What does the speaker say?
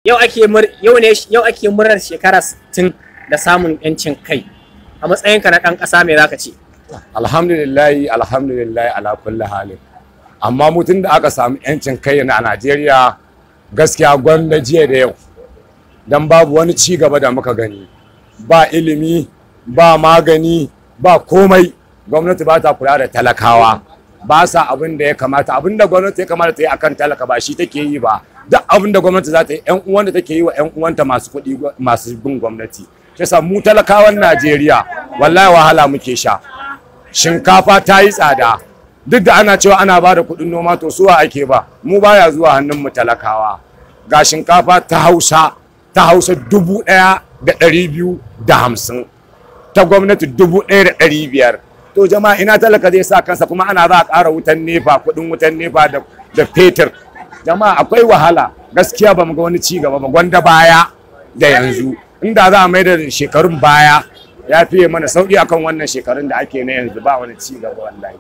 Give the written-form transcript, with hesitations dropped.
Yau ake mur yau ne yau ake murnar shekara 60 da samun yancin kai. A matsayinka na ɗan ƙasa, me zaka ce? Alhamdulillahi, alhamdulillahi ala kulli halin. Amma mutum da aka samu yancin kai na Najeriya, gaskiya gwanda jiya da yau, dan babu wani ci gaba da muka gani. Ba ilimi, ba magani, ba komai. Gwamnati ba ta kula da talakawa, ba sa abin da ya kamata. Abin da gwamnati ya kamata ta yi akan talaka, ba shi take yi ba. Duk abin da gwamnati za ta yi, yan uwan da take yi wa yan uwanta masu kuɗi, masu bin gwamnati. Shi yasa mu talakawan Najeriya wallahi wahala muke sha. Shinkafa ta yi tsada, duk da ana cewa ana ba da kuɗin noma, to suwa ake ba? Mu baya zuwa hannun mu talakawa. Ga shinkafa ta Hausa, ta Hausa 1250, ta gwamnati 1500. To jama'a, ina talaka zai sa kansa? Kuma ana za a ƙara wutan NEPA, kuɗin wutan NEPA da fetur. Jama'a, akwai wahala gaskiya. Ba mu ga wani ci gaba ba, gwanda baya da yanzu. Inda za a mai da shekarun baya, ya fiye mana sauƙi akan wannan shekarun da ake na yanzu. Ba wani ci gaba wallahi.